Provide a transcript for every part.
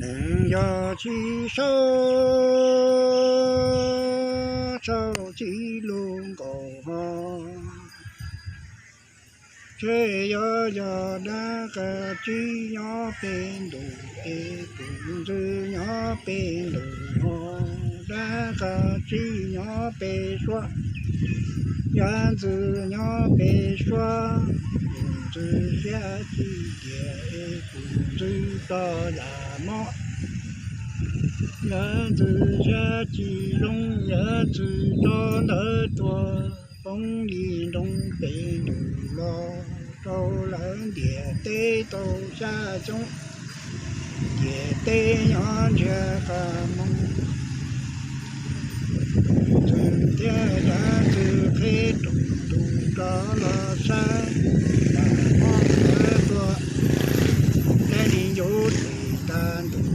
Neeg yog tsis saub, saub tsis lug nkaus ho. Tsheb yog yog dab qab tsib nyob pem ntuj, es tus ntxwg nyob pem ntuj ho. Dab qab tsib nyob pem suab, yawm ntxwg nyob pem suab. Tus ntxwg siab tsis tiag, es tus ntxwg tso yam mob. Yawm ntxwg siab tsis zoo, yawm ntxwg tso ntawv tuag, poob li nroo pem ntuj los, rau lawv ntiaj teb tau xya xyoo. Ntiaj teb nyob ntsiag qab moos, ntxwg thiab yawm ntxwg qhib rooj ntuj rov los saib, yam mob ntawd tuag, dab li nyuj tes tag ntuj.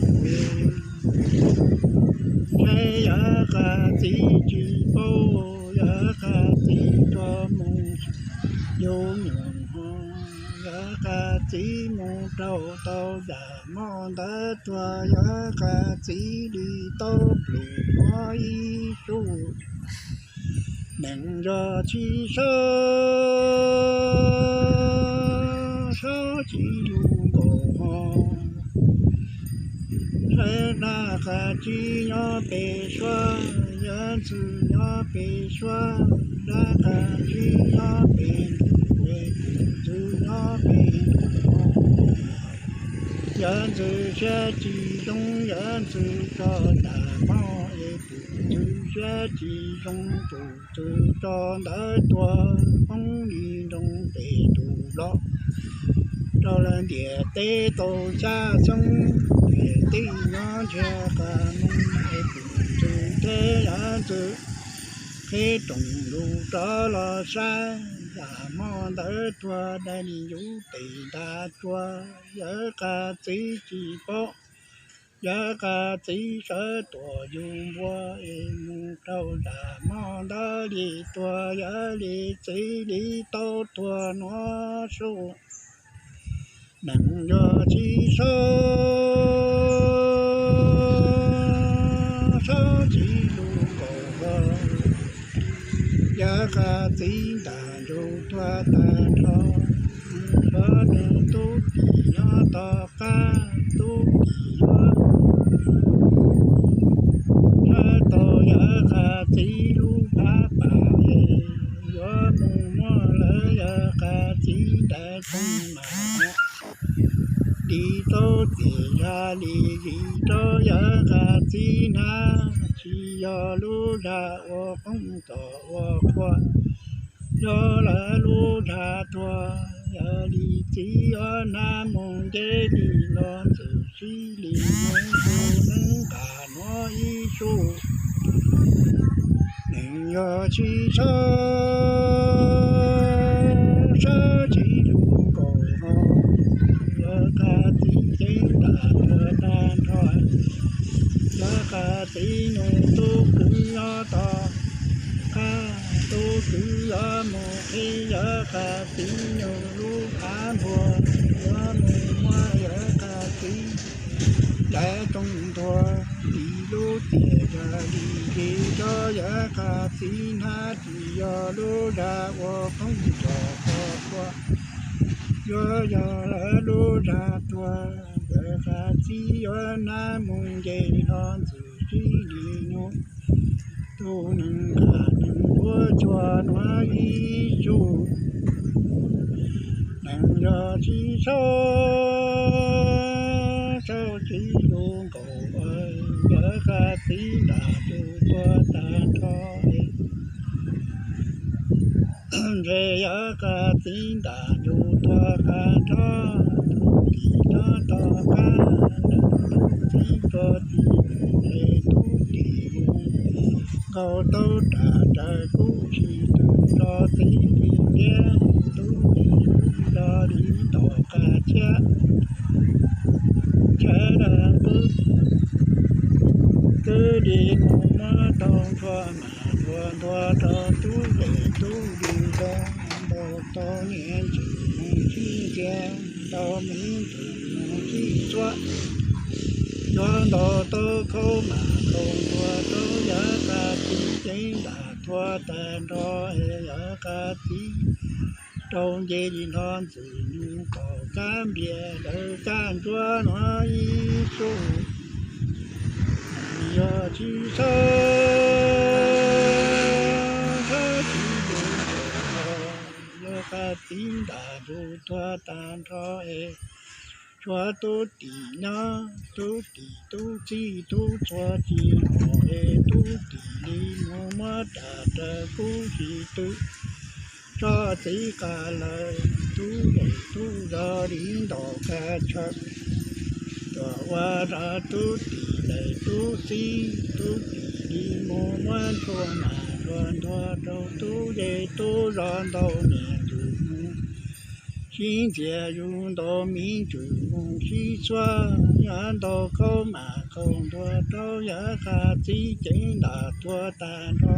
Saib yawm qab txiv tsis paub, yawm qab txiv rov mus yug nyuj ho. Yawm qab txiv mus raug tau yam mob ntawd tuag, yawm qab txiv li tau plhws muab ib sub. Neeg yog tsis saub, saub tsis lug nkaus ho. Saib dab qab tsib nyob pem suab, yawm ntxwg nyob pem suab. Dab qab tsib nyob pem ntuj, tus ntxwg nyob pem ntuj ho. Yawm ntxwg siab tsis zoo, yawm ntxwg tso yam mob, es tus ntxwg siab tsis zoo, tus ntxwg tso ntawv tuag, poob li nroo pem ntuj los, rau lawv ntiaj teb tau xya xyoo. Ntiaj teb nyob ntsiag qab moos, es tus ntxwg thiab yawm ntxwg qhib rooj ntuj rov los saib, yam mob ntawd tuag, dab li nyuj tes nta tsua. Yawm qab txiv tsis paub, yawm qab txiv sawv tuam yug npua, es mus raug yam mob ntawd li tuag, yawm li txiv li tau tuag nuav sub. Neeg yog tsis saub, saub tsis lug nkaus ho. Yawm qab txiv ntam ntsug tuag tag nrho, xyov nws tub tim nyob tom qab, tub tim yuav tau yawm qab txiv lub phab pam, yuav mus muab lawv yawm qab txiv ntais txooj mas. Li tau txiv zag li zis rau yawm qab txiv hnab, tsis yog lub zag ua qoob txoj ua qhua, yog lawv lub zag tuag. Yog li txiv yuav hnab mus nce li los ntxwg sib li mus tus neeg nqa nuav ib sub. Neeg yog tsis saub, saub tsis lug nkaus ho. Yawm qab txiv ceeb ntam tuag tag nrho, yawm qab txiv nws tub kwv yuav tom qab, tub kwv yuav mus qhib yawm qab txiv nws lub av npua, yuav mus muab yawm qab txiv ntais txooj ntuag. Li lub txiaj zag li zis rau yawm qab txiv hnab, tsis yog lub zag ua qoob txoj ua qhua, yuav yog lawv lub zag tuag. Yawm qab txiv yuav hnab mus nce hlo ntxwg sib li mus tus neeg nqa neeg ua tsua nuav ib sub. Neeg yog tsis saub, saub tsis lug nkaus, yawm qab txiv ntam ntsug tuag tag nrho. Ntshe yawm qab txiv ntam ntsug tuag tag nrho, tub tim nyob tom qab, tub tim tuag tim, ntshe tub tim mus nkaus tau ram raws kub tsis tu tso txiv li ntiab, tub tim mus yog li tom qab tshiab. Tshav dab qub twb li mus muab tau ntxhua mas ntxhua ntua rau tub tes tub li nta, ntau tau niam ntsis mus sib ntsia, ntau miv ntsis mus sib xuab. Ntau tau khaub mas khaub ntuag rau yawg qab txiv ceev ntam tuag tag nrho es yawg qab txiv rau nce li nrho ntxwm nyoog tom kab npias lawv kaj ntsuab no ib sub. Yog tsis sawb sawb tsis lus, yawg qab txiv ntam ntsug tuag tag nrho es tshuav tub tim nyob, tub tim tub txib tub txhua tsis mus es tub tim li mus muab ram raws kub tsis tw tso txiv qab lawm, tub daim tub zog li ntaus qab tshaw tuaj ua rau tub tim daim tub txib, tub tim li mus muab ntshua mas nrua ntuag rau tub zej tub zog ntau niam ntxwg mus sib ntxias yug ntau me ntsis mus sib txhua, yog ntau khaub mas khaub ntuag rau yawg qab txiv ceev ntam tuag tag nrho.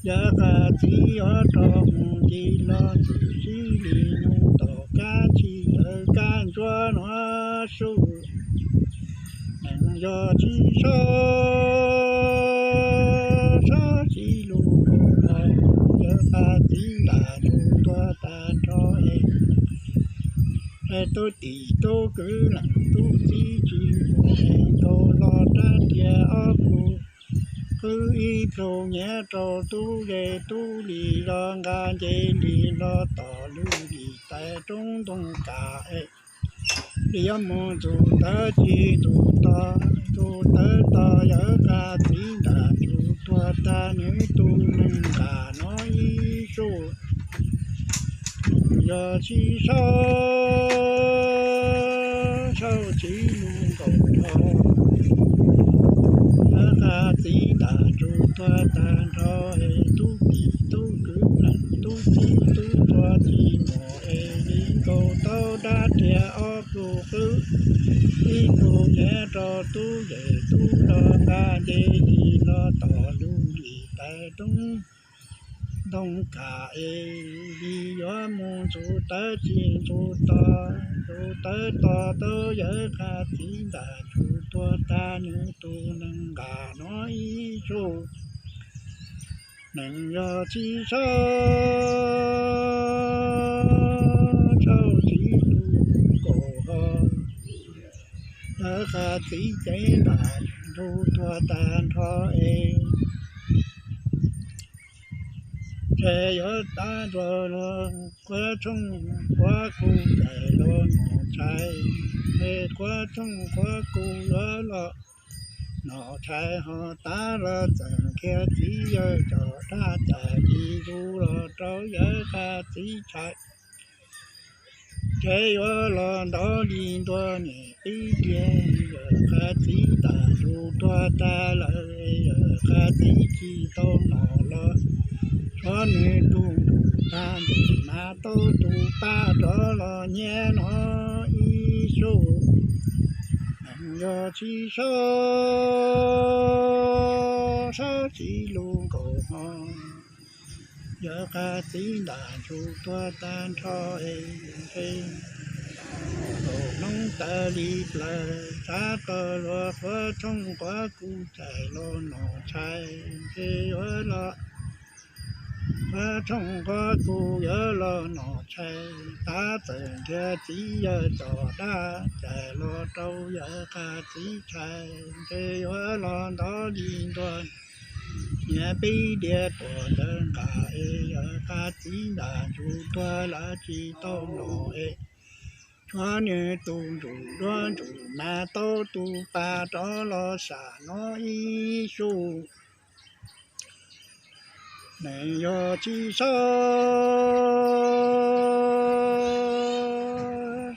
Yawg qab txiv yuav rov mus nce los ntxwm sib li nug tom kab tsis lawv kaj ntsuab no sub. Neeg yog tsis sawb sawb tsis lus nkaus los, yawg qab txiv ntam ntsug tuag tag nrho es tub tim tub kwv leej tub txib tsis mus es nkaus los rab riam ob plhu qwb ib plhu nyiav rau tub zej tub li los nqa nce li los tom lub lis tais roob ntoo kam es li yuav mus ntxug tawv tsis ntxug to, ntxug tawv to yawg qab txiv ntam ntsug tuag tag nws tus neeg nqam no ib sub. Yog tsis sawb sawb tsis lus nkaus los, yawg qab txiv ntam ntsug tuag tag nrho es tub tim tub kwv leej tub txib tub txhua tsis mus es li nkaus tau rab riam ob plhu qwb ib plhu nyiav rau tub zej tub los nqa nce li los tom lub lis tais roob ntoo kam es li yuav mus ntxug tawv tsis ntxug to, ntxug tawv to tau yawg qab txiv ntam ntsug tuag tag nws tus neeg nqam no ib sub. Neeg yog tsis sawb sawb tsis lus nkaus ho, yawg qab txiv ceev ntam ntsug tuag tag nrho es ces yuav tav nrua los quav tshooj quav kub cais los nom tshais, es quav tshooj quav kub yuav los nom tshais ho tav los txawm khiav txiv yawg tsom dab cais li zus los rau yawg qab txiv tshais. Ces yuav los ntov li ntua niam tib diav, yawg qab txiv ntam ntsug tuag tag lawm, yawg qab txiv tsis tau nom los, tshuav nws tus ntsuj tag ntim mas tau tus pab rov los nyiav no ib sub. Neeg yog tsis sawb sawb tsis lus nkaus ho, yawg qab txiv ntam ntsug tuag tag nrho es nqe nkaus noob taw li plaws, tsav tau luag quav tshooj quav kub cais los nom tshais, nqe yuav los quav tshooj quav kub yuav los nom tshais, tav txawm khiav txiv yawg tsom dab cais los rau yawg qab txiv tshais, nqe yuav los ntov li ntua niam tib diav tuam ntawd nqam es yawg qab txiv ntam ntsug tuag lawm tsis tau nom es, tshuav nws tus ntsuj duab ntsuj mas tau tus pab rov los sam no ib sub. Neeg yog tsis sawb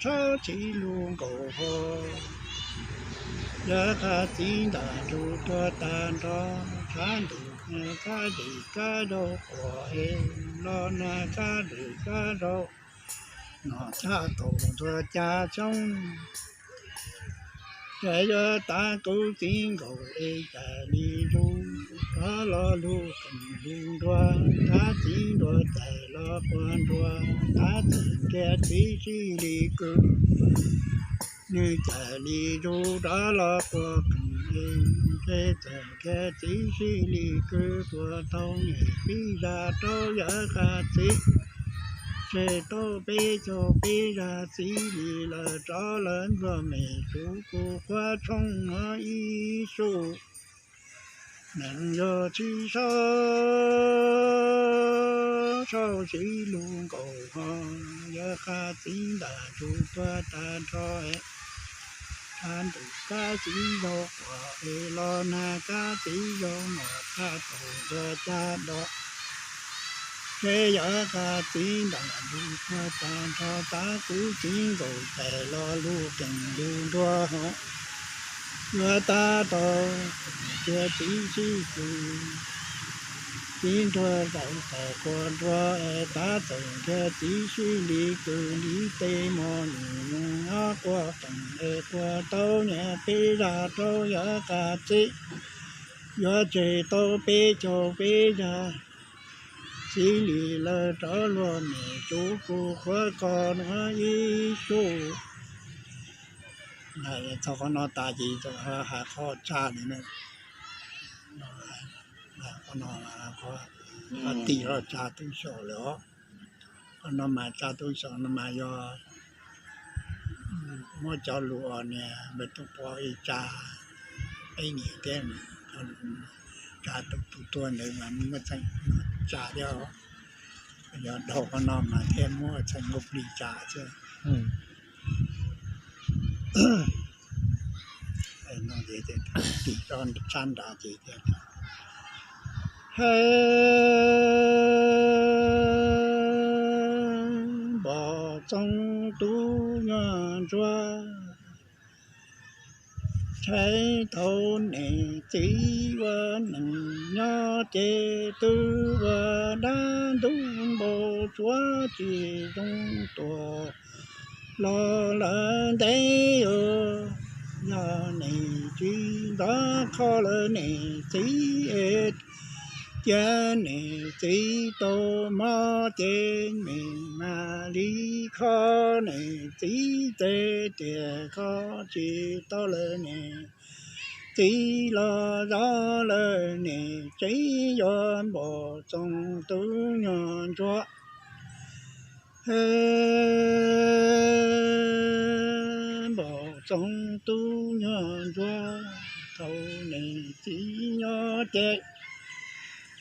sawb tsis lus nkaus ho, yawg qab txiv ntam ntsug tuag tag nrho, kab ntim kab dim kab zaug quas es los nag kab dim kab zaug nom tshaj kaum ntuag ca xyoob. Ces yuav tav kub txiv nkaus es cais li zus, rov los lug qees lug nruas, tav txiv nruas cais los quas nruas, tav txim kiag txiv sib li kws Nws cam li zus rov los quas qees es, ntshe txawm nrhiav txiv sib li kwv, quas tau niam pib zaj rau yawg qas txiv, tseg tau peb caug peb zaj txiv li lawm, rov lawv ntxuag mem tsuv kuv qhuav tshooj ib sub. Nees yog tsis sau, sau siv lus nkaus ho, yawg qas txiv ntam zus tuag tag nrho, tshav ntuj kab txiv zog quas es los nag kab txiv zog nom, thaj tau ua caj dos, ces yawg qas txiv ntam zus tuag tag nrho, tav kuv txiv nkaus tais los lug qees lug nruag ho, yuav tab tau cia txiv sib kws. Txiv nruag zaum tawm quas nruag es, tab txawm nrhiav txiv sib li kws, li tej mos nws nyob quas qees es, quas tau niam peb zaj rau yawg qas txiv, yuav tseg tau peb caug peb zaj txiv li lawm, rov luag mem tsuv kuv qhuav koj nuav ib sub. Txog qhov no tas ces hais qhov tsa li na, qhov no, qhov tim los tsa tub saum lawm os. Qhov no mas tsa tub saum no mas yog muab cov lus os niag npawg Tooj Pov ib tsa, peb niam thiab, tsa tus tuag ntawd mas muaj txheej tsa thiab, yog dhau qhov no mas thiaj muaj txheej nqus plig tsa thiab. Tim sab nrad ces tias, Hab Npom Txoov Tub Nyuag Ntsuab, ntshai thaum niam txiv ua neej nyob ces twb ua dab ntub npau suav tsis zoo tuaj los lawm ntev. Yog niam txiv nrov kho lawm niam txiv es, cia niam txiv tau mob ces niam mam li kho niam txiv ces tias kho tsis tau lawm niam txiv los zov lawm niam txiv yuav Npom Txoov Tub Nyuag Ntsuab. Hab Npom Txoov Tub Nyuag Ntsuab, thaum niam txiv nyob ces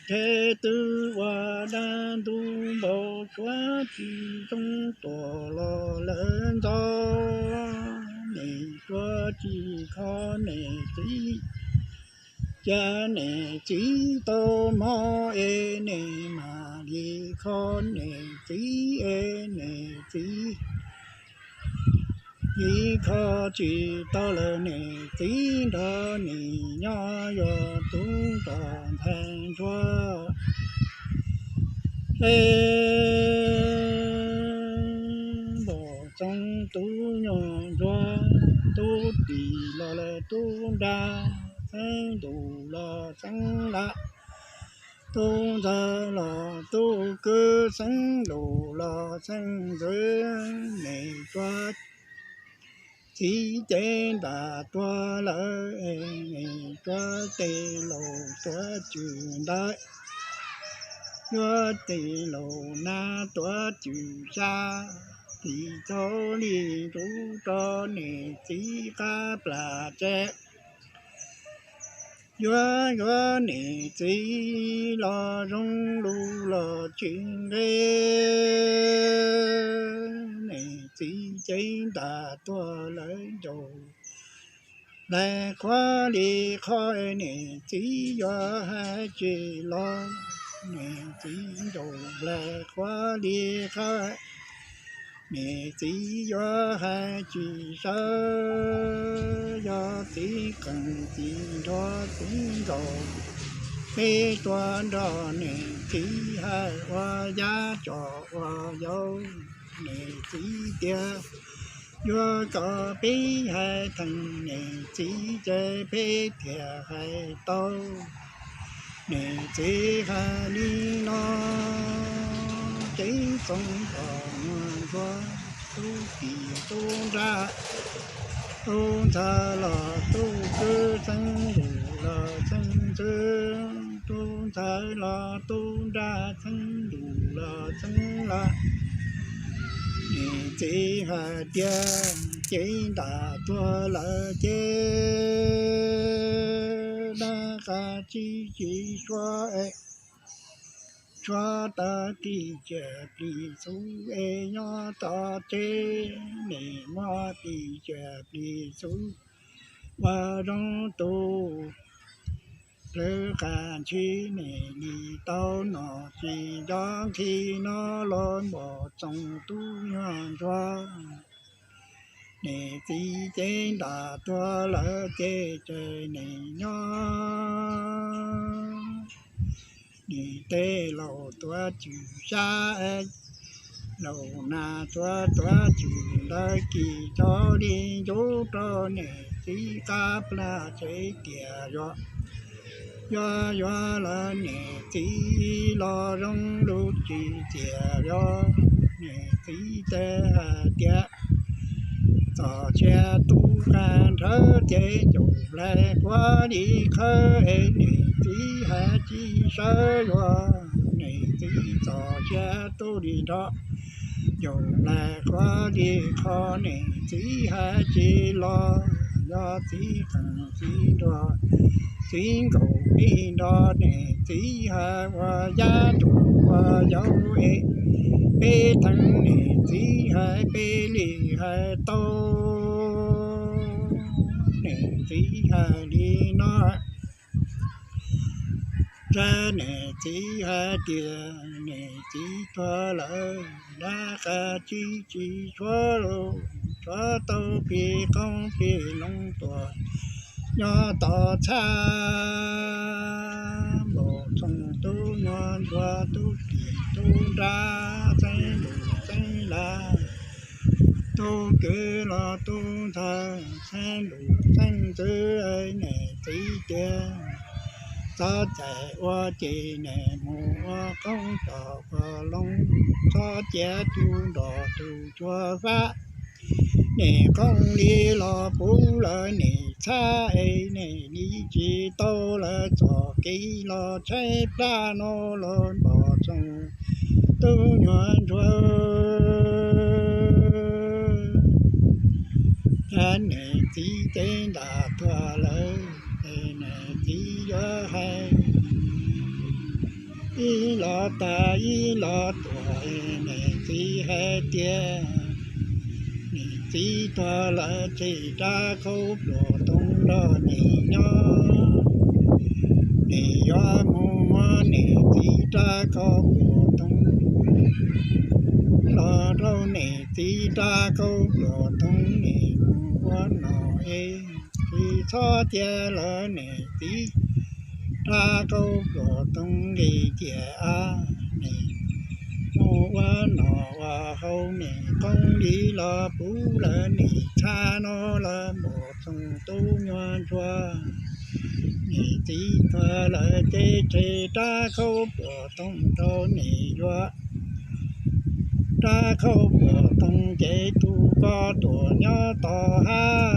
ntshe twb ua dab ntub npau suav tsis zoo tuaj los lawm ntxov. Niam tsuav tsis kho niam txiv, cia niam txiv tau mob es niam mam li kho niam txiv es niam txiv, txiv kho tsis tau lawm niam txiv nrog niam nyob yuav tub nrog ntxhais ntsuab. Hab Npom Txoov Tub Nyuag Ntsuab, tub ris los lawm tub nra, xeeb ntuj los xeeb lam, tub ntxawg los tub kwv, xeeb ntuj los xeeb ntxwv, niam tsuav txiv cev ntam tuag lawm, niam tsuav tes laus tuav cwm ntawd, yuav tes laus nab tuav cwm xya, tis txaus li ntsuv rau niam txiv qab plas tsev. Yuav yuav niam txiv los zoo lus los tsis nqe, niam txiv cev ntam tuag lawm ncaus nplaig qhuav li qhov, niam txiv yuav hais tsis los, niam txiv ncaus nplaig qhuav li qhov, niam txiv yuav hais tsis sawv. Yog txiv qees txiv nrog txiv nkaus, peb tuaj nrog niam txiv hais ua yab tsom ua yau, niam txiv tias yuav kom peb hais theem niam txiv ces peb thiaj hais tau. Niam txiv hais li no, cev txoov kom Nyuag Ntsuab, tub ris tub nra, Tub ntxhais los tub kwv, txheeb lus los txheeb ntxwv, tub ntxhais los tub nrab, txheeb lus los txheeb lag. Niam txiv hais tias cev nram tuag lawm ces dab qas tsis tsis suav es tshuav tau plig tsiaj plig txhu es nyob tom tsev, nim muab plig tsiaj plig txhu ua zoo tu plawv qas ntshis, nim li tau nom tsis nco nqhis no los npom txoos tub nyuag ntsuag. Niam txiv cev nram tuag lawm ces tsev nim nyob. Nim tej laus tuav tswm xyab, laus nas tuav tuav tswm ntawd kis tau li ncuv rau niam txiv qab plag tsev tias yog, yog yuav lawm niam txiv los zoo lub tsis tias yog. Niam txiv teb hais tias txom txia tub qab nrhawv ces ncaus lais quav li qhawv es niam txiv hais tsis sawv yuav. Niam txiv txom txia tub li nrho, ncaus lais quav li qhov niam txiv hais tsis los. Yog txiv qeej txiv nruas txiv nkaus pib nrog niam txiv hais ua yab tus ua yau es peb theej niam txiv hais peb li hais tau. Niam txiv hais li no, zaj niam txiv hais tias niam txiv tuag lawm, dab qas tsis tsis tshuav, tshuav tau plig qoob plig loo tuaj nyob tom txhab, npom txoos tub nyuag ntsuag tub tim tub nrab, txheeb lus txheeb lag, tub kwv los tub ntxhais, txheeb lus txheeb ntxwv. Niam txiv tias txhob cais ua ces nim mus ua qoob tom ua loo, txhob cia tus nrog tus tsuag fab. Nim qoob li los puv lawm nim txhab es nim li tsis tau lawm, txoj kev los tshaib plab no los npom txoos tub nyuag ntsuag. Cas niam txiv cev nram tuag lawm es niam txiv yuav hais ib los tag ib los tuaj es niam txiv hais tias niam txiv tuag lawm ces rab khaub pluas toog nrog nim nyob. Nim yuav mus muab niam txiv rab khaub pluas toog los rau niam txiv rab khaub pluas toog, nim mus ua nom es tsis txhob cia lawm niam txiv rab khaub pluas toog nqis ciaj av. Nim mus ua nom ua haus, nim qoob li los puv lawm nim txhab no lawm npom txoos tub nyuag ntsuag. Niam txiv tuag lawm ces tseg rab khaub pluas toog rau nim yuav rab khaub pluas toog ces tus ko tuaj nyob tom hav.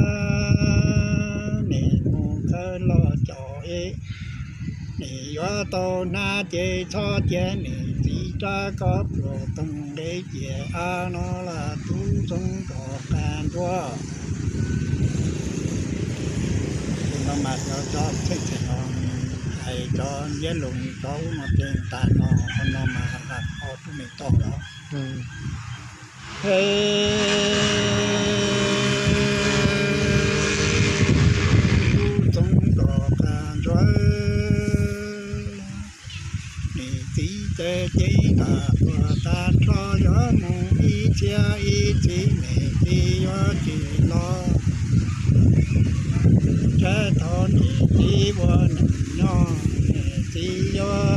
Nim mus khawb los caum es nim yuav tau hnab ces txhob cia niam txiv rab khaub pluas toog nqis ciaj av no los tub ntxoov nrog qab ntsuag. Tus no mas cov txheej txheem no hais cov nyiab lus cov ub no ces tas no, qhov no mas hais qhov tub me toj los. Tub ntxoov nrog qab ntsuag, niam txiv ces cev nram tuag tag nrho, yuav mus ib txhiab ib txhis niam txiv yuav tsis los. Tsab tau niam txiv ua neej nyob, niam txiv yuav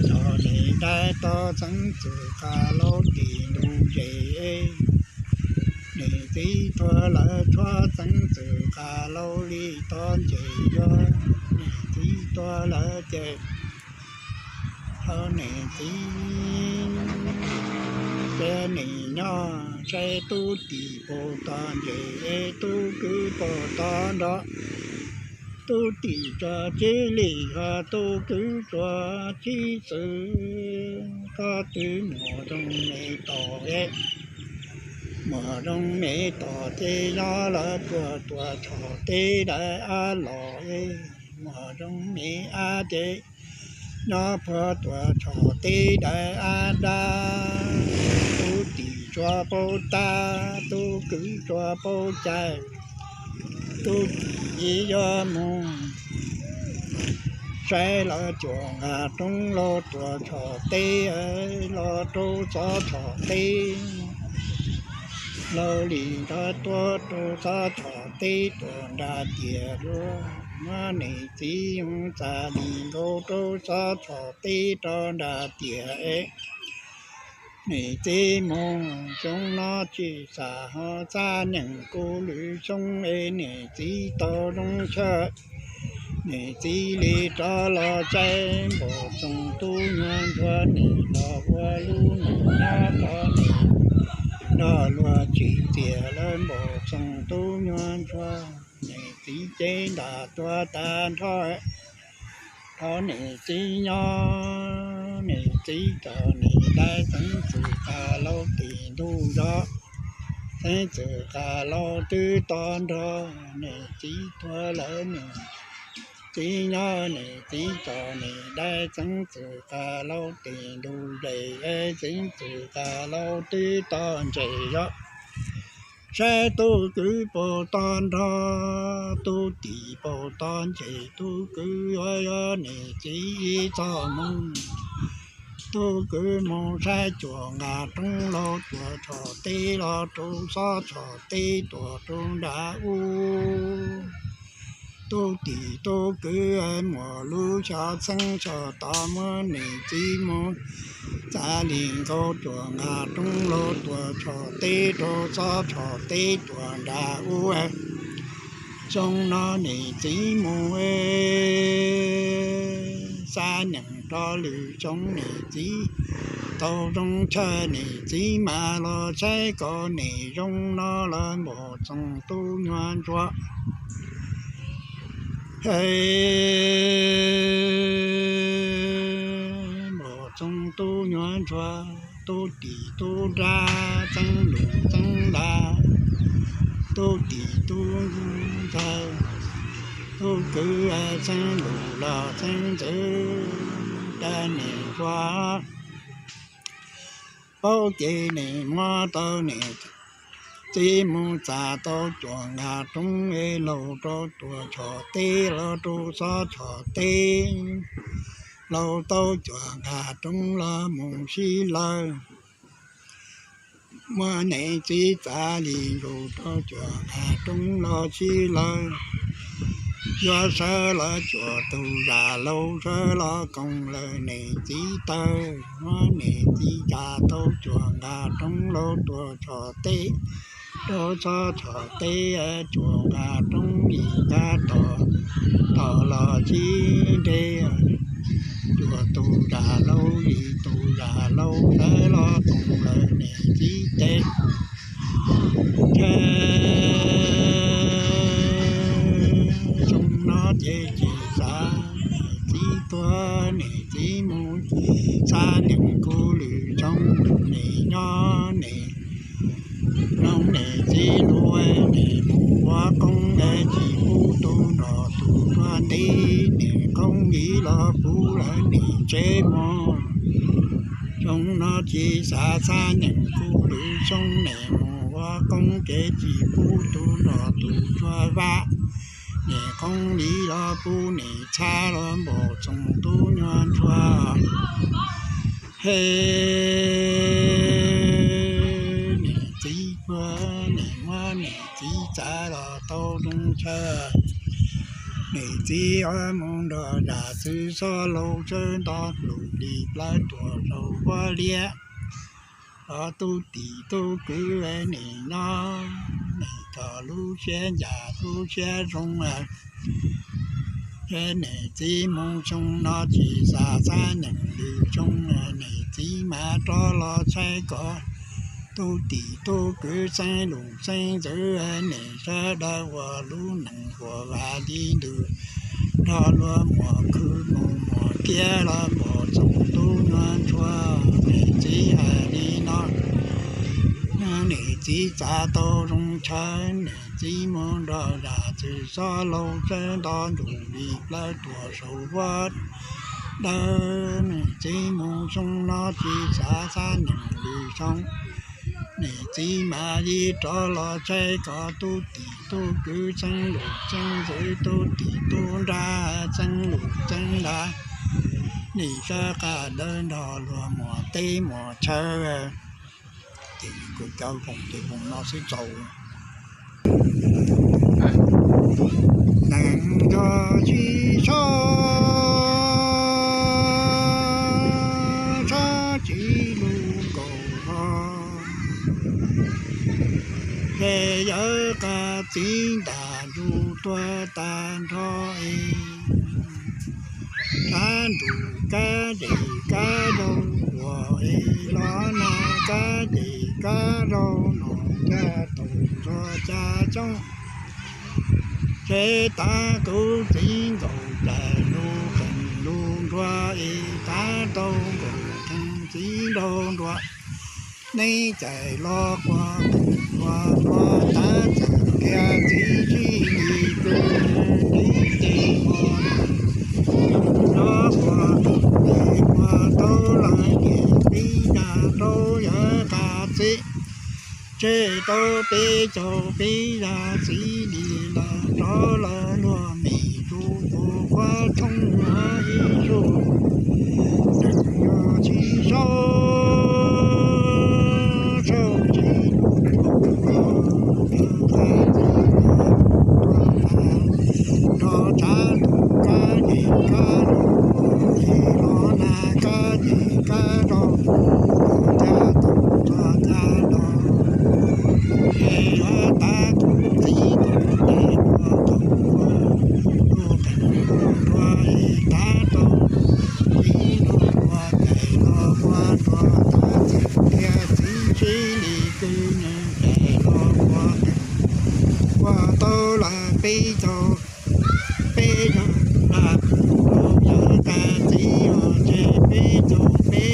coj niam dai tau xeeb txwm qas laus tim ntuj ntseg. Niam txiv tuag lawm tshuav xeeb txwm qas laus li tod ntseg yuav. Niam txiv tuag lawm ces tau niam txiv ces nim nyob. saib tub tim paus tod ntses, tub kwv paus tod nrog, tub tim tsuas tsib lim hos tub kwv tsuas tsib txwv. Koj twb muaj zoo me tom, muaj zoo me tom ces nyob lawv puag tuam tshom teb dawb av los, muaj zoo me av ces nyob puag tuam tshom teb dawb av dab. Tub tim tsuas paub tab, tub kwv tsuas paub cai, tub tim yuav mus saib lawv cuam nqa roob los tuam tshom teb, los rau xob tshom teb, los li nrog tuaj rau xob tshom teb tuam nrag tiam dua. Muab niam txiv mus txav li nkaus rau xob tshom teb rau nrag tiam es niam txiv mus. Xyoo no tsis xav ho xab nyeem kuv lwm xyoo es niam txiv tau zoo chaw, niam txiv li rov los saib npaum txoos tub nyuag ntsuag, nim los ua lub num nyab rau nim nrog luag tsim txiaj lawm npaum txoos tub nyuag ntsuag. Niam txiv cev ntam tuag tag nrho, rau niam txiv nyob, niam txiv tso niam dab xeeb txwm qas lauj tim ntuj nrog, xeeb txwm qas lauj twb to nrog, niam txiv tuag lawm niam txiv nyob, niam txiv tso niam dab xeeb txwm qas lauj tim ntuj zes, xeeb txwm qas lauj twb to ntses zog. Saib tub kwv paus tod nrog, tub tim paus tod ntses, tub kwv yuav yog niam txiv ib txoj moo. Tub kwv mus saib cuam nqa roob los tuam tshom teb, los rau xob tshom teb tuam rau nram ub. Tub tim tub kwv muaj lub xyov xeeb xyov tod, muab niam txiv mus txav li nkaus cuam nqa roob los tuam tshom teb rau xob tshom teb tuam nram ub. Xyoo no niam txiv mus xab nyeem rau lwm xyoo, niam txiv tau zoo chaw, niam txiv mam los saib kom niam zoo no lawm npaum txoos tub nyuag ntsuag. Npaum txoos tub nyuag ntsuag, tub tim tub nrab, txeeb lus txeeb nta, tub tim tub ntxawg, tub kwv txeeb lus los txeeb ntxwv, dab niam ntsuag paub ces niam muab tau niam txiv mus txav tau cuam nqa roob es laus rau tuam tshom teb, laus rau xob tshom teb, laus tau cuam nqa roob los mus sib law. Muab niam txiv txav li nkaus rau cuam nqa roob los sib law. Yuav sawv los cuam tus zam laus sawv los koom lawm niam txiv taw. Muab niam txiv txav tau cuam nqa roob laus tuam tshom teb, rau xob tshom teb cuam nqa roob li nqa tom, tom los sib nres. Cuam tus zam laus li tus zam laus sawv los koom lawm niam txiv tes. Ces xyoo no ces tsis xav niam txiv tuag, niam txiv mus xab nyeem kuv lwm xyoo, niam nyob niam noog niam txiv lus, niam mus ua koob es tsis pub tus nrog tus tsuag nti, niam koob li los pub lawm niam tsev mog. Xyoo no tsis xav xab nyeem kuv lwm xyoo, niam mus ua koob ces tsis pub tus nrog tus tsuag vam, niam koob li los pub niam txhab los npaum txoos tub nyuag ntsuag. He, niam txiv tuag, niam muab niam txiv txav los tau zoo chaw. Niam txiv mus nrog zam txwv xob laus sawv nto lus li plawv tuam rau huab liab. Los tub tim tub kwv niam nyob, niam txo lub siab ncas lub siab zoo. Ces niam txiv mus xyoo no tsis xav xab nyeem lwm xyoo, niam txiv mam rov los saib kom tub tij tub kwv xeeb lus xeeb ntxwv, niam sawv daws ua lub neej ua vaj li ntws, nrog luag muam khwv mus muam kiab los npog txoos ntuj nyob ntshua. Niam txiv hais li no, niam txiv txav tau zoo chaw, niam txiv mus nrog zam txwv xob laus sawv nto ntsum li plawv tuaj saum huab dawb. Niam txiv mus xyoo no tsis xav xav neeg lwm xyoo. Niam txiv mam li rov los saib koj tub tij tub kwv xeeb lus xeeb ntxwv, tub tij tub nra xeeb lus xeeb nra. Niam sawv qab dawb nrog luag muam teb muam chaw. Ces kuv cov foom ces foom no xwb txaus. Neeg nco tsis txhob, txhob tsis lus nkaus ho, ces yawg qab txiv ntam ntsug tuag tag nrho es. Tshav ntuj kab ces kab zaug ua es los nag kab ces kab zaug no, caj tau txog caj coob. Ces tav kuv txiv nkaus cais lus qees lus nruas es tav tau nkaus qees txiv nraug nruas. Neb cais los quas qees quas nruas tav txawm kiag txiv sib li kwv nws ntiv ces mos los quas qees ces quas tau lawm ces pib zaj rau yawg qab txiv. Tseg tau peb caug peb zaj txiv li lawm rov lawm luag mem tsuj tus quav tshoob ua ib suj. Neeg nco tsis txhob, txhob tsis lus nkaus ho, yawg qab txiv ntam ntsug tuag tag nrho, tshav ntuj kab ces kab zaug ua es los nag kab ces kab zaug no, caj tau txog caj no, ces yuav tav kuv txiv nkaus cais quas qees quas nruas, lub qees quas nruas es tav tau txiv nraug nruas, cais los quas nruas tav txawm kiag txiv sib li kwv nws cais los quas qees quas tau lawm peb caug peb zaj, yawg qab txiv os, tseg peb caug peb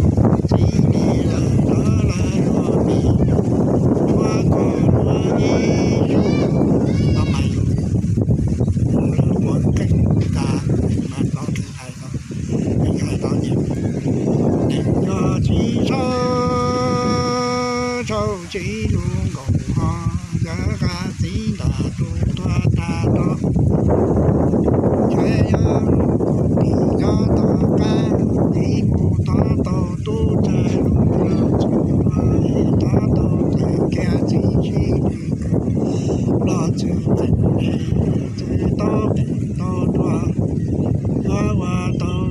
zaj, txiv li lawm rov lawm luag mem tsuj tus quav tshoob ua ib suj. Mas mas yus lawv quav qees tas mas rov qees hais tau, qees hais tau tias, neeg nco tsis txhob, txhob tsis lus nkaus ho, yawg qab txiv ntam ntsug tuag tag nrho. Ces yawg mus tim nyob tom qab, txiv mus thov tau tub txawg lus los txwm tuag, thov tau txawm kiag txiv sib li kwv los txwm qees es txwm tau qees tau nruas, yuav ua tau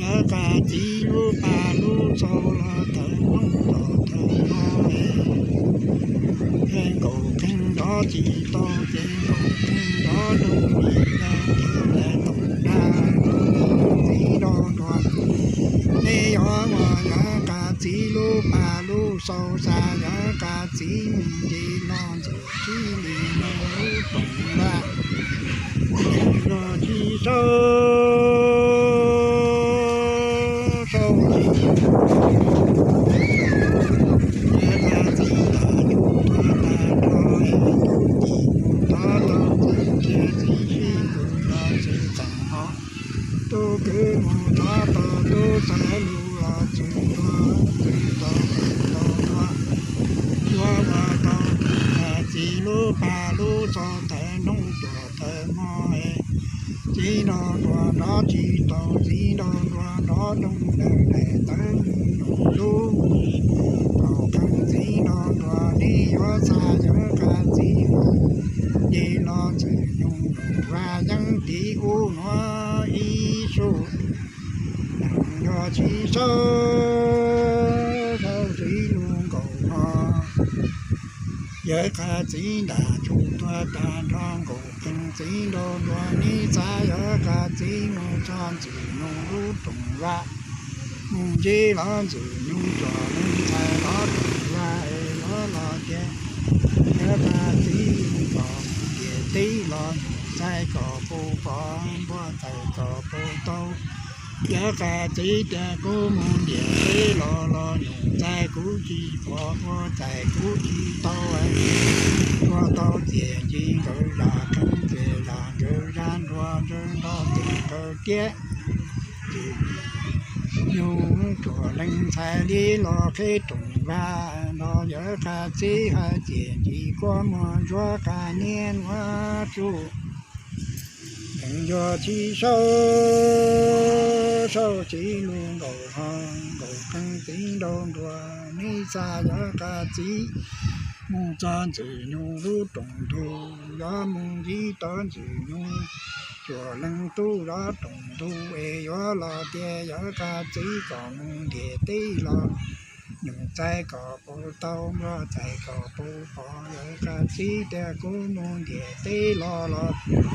yawg qab txiv lub paj lub xau los thawm hnub tom thawm no es, ces nkaus qees nrov tsis tau ces nkaus qees nrov doog li yawg qees lawv tom dag, txiv nraug nruas, nej yuav ua yawg qab txiv lub paj lub xau xa yawg qab txiv mus nce los ntxuav sib li no lub toom vaj. Neeg nco tsis txhob, txhob tsis lus nkaus ho, yawg qab txiv ntam ntsug tuag tag nrho es tub tij mus thov tau txawm kiag txiv sib li kwv los txwm qees ho, tub kwv mus thov tau tub txawg lus los txwm tuag, txwm tau qees tau nruas, yuav ua tau yawg qab txiv lub paj lub xau thawm hnub tom thawm hmo es, txiv nraug nruas nrov tsis tau, txiv nraug nruas nrov doog daws daim tawv nyoos lub, nkaus qees txiv nraug nruas nej yuav xa yawg qab txiv mus nce los txwm nyoos nyoos vaj yeeb tim ub nuav ib suj. Neeg nco tsis txhob, txhob tsis lus nkaus ho, yawg qab txiv ntam ntsug tuag tag nrho, nkaus qees txiv nraug nruas nej xa yawg qab txiv mus txog txwm nyoos lub toom vaj. Mus ntsib los Ntxwg Nyug Cuam Leej Ntxhais los roos vaj es yuav los tias, yawg Qhas Txiv mus kom mus ntiam teb los Nyuj Txais kom puas pom, Npua Txais kom puas tau. Yawg Qhas Txiv tias kuv mus ntiam teb los los Nyuj Txais kuv tsis pom, Npua Txais kuv tsis tau. Npua tau ces ncig nkawd zaj qeej, ces zaj nkawd zaj nruas, ntsawg nrog tes nkawd tiab. Ntxwg Nyug Cuam Leej Ntxhais li los qhib roos vaj, nrog yawg Qhas Txiv hais tias ncig kuab muag ntsuab qas niab nuav tsuj. Neeg yog tsi sau, sau txiv lug nkaus ho, nkaus qee txiv nraug nruas, neb xa yawg Qhas Txiv mus txog Ntxwg Nyug lub rooj ntug, yuav mus ntsib tau Ntxwg Nyug Cuam Leej Tub lub rooj ntug es yuav los tias yawg Qhas Txiv kom mus ntiam teb los Nyuj Txais kom puas tau, Npua Txais kom puas pom. Yawg Qhas Txiv tias kuv mus ntiam teb los los Nyuj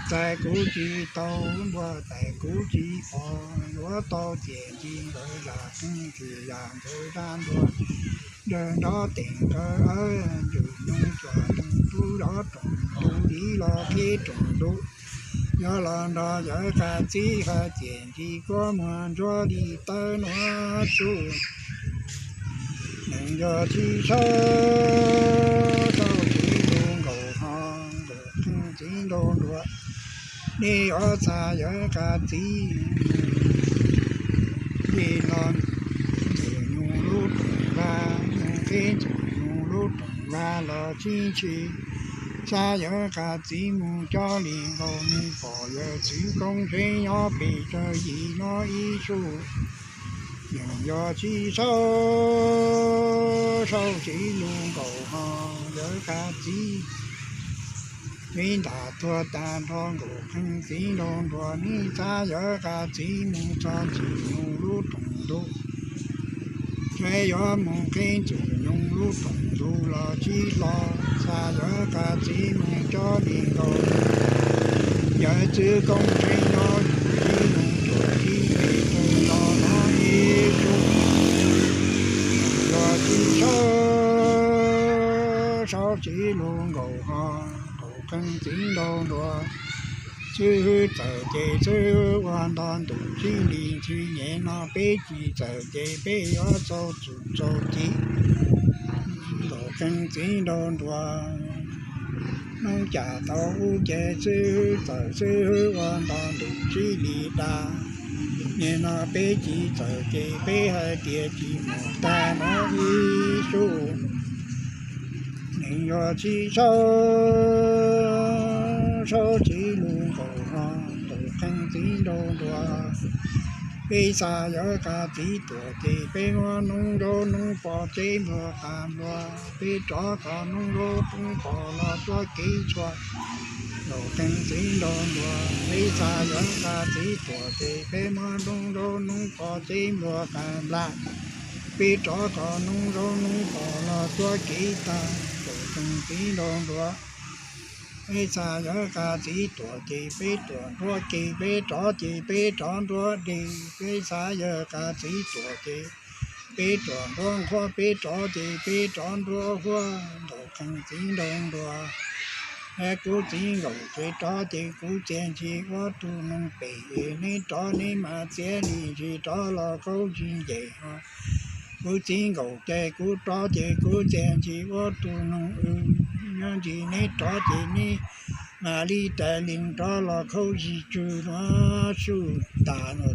Txais kuv tsis tau, Npua Txais kuv tsis pom. Yuav tau ces ncig nkawd zaj qeej, ces zaj nkawd zaj nruas, ntsawg nrog tes nkawd. Ntxwg Nyug Cuam Leej Tub lub rooj ntug li los qhib roos ntug, yuav los nrog yawg Qhas Txiv hais tias ncig kuab muag ntsuab li tawb nuav tsuj. Neeg yog tsi sau, sau txiv lug nkaus ho, nkaus qee txiv nraug nruas, neb yuav xa yawg Qhas Txiv mus li los Ntxwg Nyug lub rooj vaj, mus qhib Ntxwg Nyug lub rooj vaj los sib ntshis, xa yawg Qhas Txiv mus coj li nkaus, nws pom yawg txwv koob tseeb nyob pem tsawg yim no ib suj. Neeg yog tsi sau, sau txiv lug nkaus ho, yawg Qhas Txiv peb ntam tuag tas nrho, nkaus qee txiv nraug nruas, neb xa yawg Qhas Txiv mus txog Ntxwg Nyug lub rooj ntug, neb yuav mus qhib Ntxwg Nyug lub rooj ntug los sib hlo, xa yawg Qhas Txiv mus coj li nkaus, yawg txwv koob tseeb nyob ib lub tuam tib pem tug los no ib suj. Yog tsi sau, sau txiv lug nkaus ho, nkaus qee txiv nraug nruas, xib hwb txawm ces xib hwb ua nto ntuj txij li ntxhi, nyem no peb tsis txawm ces peb yuav txaus txuj txaus ci, nkaus qee txiv nraug nruas. Hnub cas tau ub ces xib hwb txawm xib hwb ua nto ntuj txij li dag, nyem no peb tsis txawm ces peb hais tias tsis mus tag no ib suj. Neeg yog tsi sau, sau txiv lug nkaus ho, nkaus qee txiv nraug nruas. Peb xa yawg Qhas Txiv tuam ces peb muab noob zaub noob pos tseb nplua qas nplua, peb rov kom noob zaub noob pos los txuab kev txhua, nkaus qee txiv nraug nruas. Peb xa yawg Qhas Txiv tuam ces peb muab noob zaub noob pos tseb nplua qas npla, peb rov kom noob zaub noob pos los txuab kev tag, nkaus qee txiv nraug nruas. Peb xa yawg Qhas Txiv tuam ces peb tuam nruab ke, peb rov ces peb rov nruab deg. Peb xa yawg Qhas Txiv tuam ces peb tuam nruab nqhuab, peb rov ces peb rov nruab huab, nkaus qee txiv nraug nruas. Kuv txiv nkaus ces rov ces kuv txia ntshis ua tug noog pem, neb rov neb mas txia li ntshis rov los khaub zig ncees ho. Kuv txiv nkaus ces kuv rov ces kuv txia ntshis ua tug noog w, nyob ntsis neb rov ces neb mam li tais li rov los khaub zig tsw no, suj tas no.